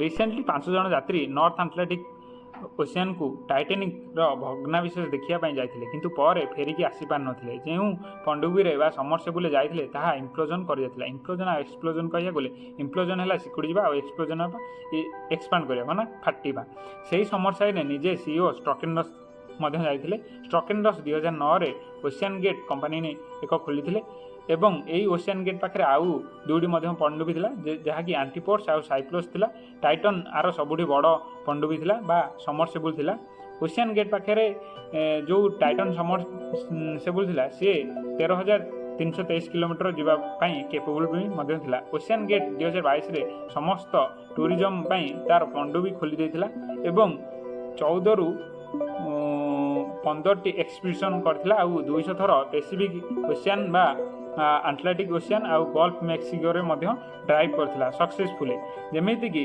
Recently ପାଞ୍ଚ ଜଣ ଯାତ୍ରୀ ନର୍ଥ ଆଟଲାଣ୍ଟିକ୍ ଓସିଆନକୁ ଟାଇଟାନିକ୍ର ଭଗ୍ନାବିଶେଷ ଦେଖିବା ପାଇଁ ଯାଇଥିଲେ, କିନ୍ତୁ ପରେ ଫେରିକି ଆସିପାରିନଥିଲେ। ଯେଉଁ ପଣ୍ଡୁବିରେ ବା ସବମର୍ସିବୁଲରେ ଯାଇଥିଲେ, ତାହା ଇମ୍ପ୍ଲୋଜନ୍ କରିଯାଇଥିଲା। ଇମ୍ପ୍ଲୋଜନ୍ ଆଉ ଏକ୍ସପ୍ଲୋଜନ୍ କହିବାକୁ ଗଲେ, ଇମ୍ପ୍ଲୋଜନ୍ ହେଲା ସିକୁଡ଼ି ଯିବା ଆଉ ଏକ୍ସପ୍ଲୋଜନ୍ ହେବା ଏକ୍ସପାଣ୍ଡ କରିବା, ମାନେ ଫାଟିବା। ସେହି ସବମର୍ସାଇରେ ନିଜେ ସିଇଓ ଷ୍ଟକେନରସ୍ ମଧ୍ୟ ଯାଇଥିଲେ। ଷ୍ଟକେନରସ୍ 2009ରେ ଓସିଆନ୍ ଗେଟ୍ କମ୍ପାନୀ ଏକ ଖୋଲିଥିଲେ ଏବଂ ଏଇ ଓସିଆନ୍ ଗେଟ୍ ପାଖରେ ଆଉ ଦୁଇଟି ମଧ୍ୟ ପଣ୍ଡୁବି ଥିଲା, ଯାହାକି ଆଣ୍ଟିପୋଡ୍ସ ଆଉ ସାଇପ୍ଲୋସ୍ ଥିଲା। ଟାଇଟନ୍ ଆର ସବୁଠି ବଡ଼ ପଣ୍ଡୁବି ଥିଲା ବା ସବମର୍ସିବୁଲ୍ ଥିଲା। ଓସିଆନ୍ ଗେଟ୍ ପାଖରେ ଯେଉଁ ଟାଇଟନ୍ ସବମର୍ସିବୁଲ୍ ଥିଲା, ସିଏ 13,323 କିଲୋମିଟର ଯିବା ପାଇଁ କେପେବୁଲ୍ ବି ମଧ୍ୟ ଥିଲା। ଓସିଆନ୍ ଗେଟ୍ 2022ରେ ସମସ୍ତ ଟୁରିଜମ୍ ପାଇଁ ତାର ପଣ୍ଡୁବି ଖୋଲି ଦେଇଥିଲା ଏବଂ 14ରୁ 15ଟି ଏକ୍ସପିଡ଼ିସନ୍ କରିଥିଲା ଆଉ 200 ଥର ପେସିଫିକ୍ ଓସିଆନ୍ ବା ଆଟଲାଣ୍ଟିକ୍ ଓସିଆନ୍ ଆଉ ଗଲ୍ଫ ମେକ୍ସିକୋରେ ମଧ୍ୟ ଡ୍ରାଇଭ୍ କରିଥିଲା ସକ୍ସେସଫୁଲି। ଯେମିତିକି